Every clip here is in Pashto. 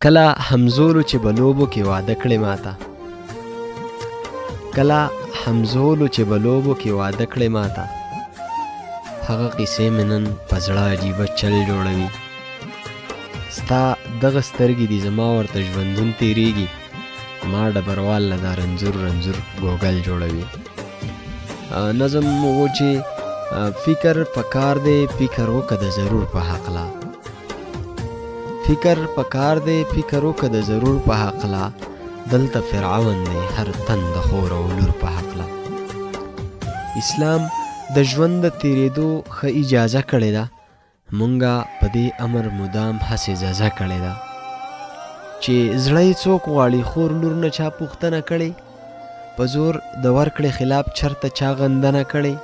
کله همزولو چې به لوبو کې واده کړې ماته، کله همزولو چې به لوبو کې واده کړې ماته، هغه قیصې مې نن په زړه عجیبه چل جوړوي. ستا دغه سترګې دي زما ورته ژوندون تېرېږي، ما ډبروال له دا رنځور رنځور ګوګل جوړوي. نظم و چې فکر پکار دی فکر وکړه د ضرور په حقله، فکر پکار دی فکر وکړه د ضرور په حقله، دلته فرعون دی هر تن د خور او لور په حقله. اسلام د ژوند د تېرېدو ښه اجازه کړې ده، مونږه په دې امر مدام هسې ځزه کړې ده. چې زړه یې څوک غواړي خور لور نه چا پوښتنه کړې، په زور د ورکړې خلاف چرته چا غندنه کړې.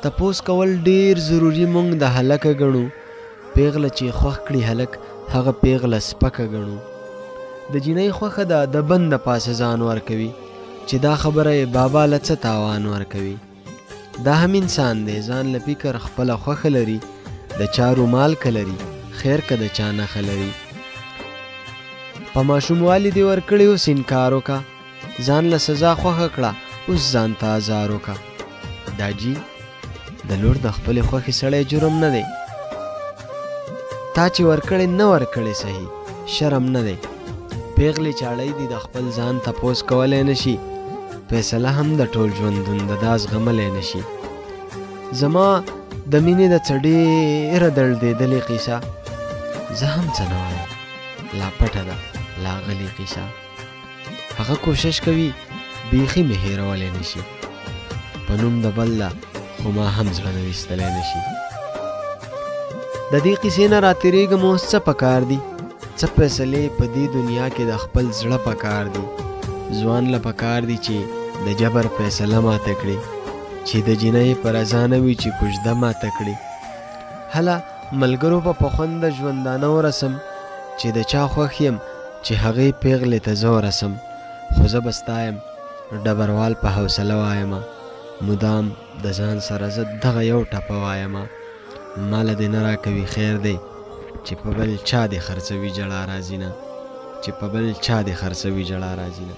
تپوس کول ډیر ضروري مونږ د هلکه ګڼو، پیغله چې خوښ کړي هلک هغه پیغله سپکه ګڼو. د جینۍ خوښه ده د بند د پاسه ځان ورکوي، چې دا خبره یې بابا له څه تاوان ورکوي. دا هم انسان دی ځان له فکر خپله خوښه لري، د چا رومال که لري خیر که د چا نښه لري. په ماشوموالي دې ورکړې اوس انکار وکه، ځان له سزا خوښه کړه اوس ځان ته ازار وکه. دا جي د لور د خپلې خوښې سړی جرم نه دی، تا چې ورکړې نه ورکړې صحیح شرم نه دی. پیغلې چاړۍ دي د خپل ځان تپوس کولی نه شي، فیصله هم د ټول ژوندون د دا زغملی نه شي. زما د مینې د څه ډېره دړدېدلې قیصه، زه هم څه نه وایم لا پټه ده لا غلې قیصه. هغه کوشش کوي بیخي مې هېرولی نه شي، په نوم د بل ده خو ما هم زړه نه ویستلی نه شي. د دې قیصې نه راتېرېږم اوس څه پکار دي، څه فیصلې په دې دنیا کې د خپل زړه پکار دي. ځوان له پکار دي چې د جبر فیصله ماته کړي، چې د جینۍ په رضا نه وي چې کوژده ماته کړي. هله ملګرو به په خوند د ژوندانه ورسم، چې د چا خوښ یم چې هغې پیغلې ته زه ورسم. خو زه به ستا یم ډبروال په حوصله وایمه، مدام د ځان سره زه دغه یو ټپه وایمه. ماله دې نه راکوي خیر دی چې په بل چا دې خرڅوي ژړا راځي نه، چې په بل چا دې خرڅوي ژړا راځي نه.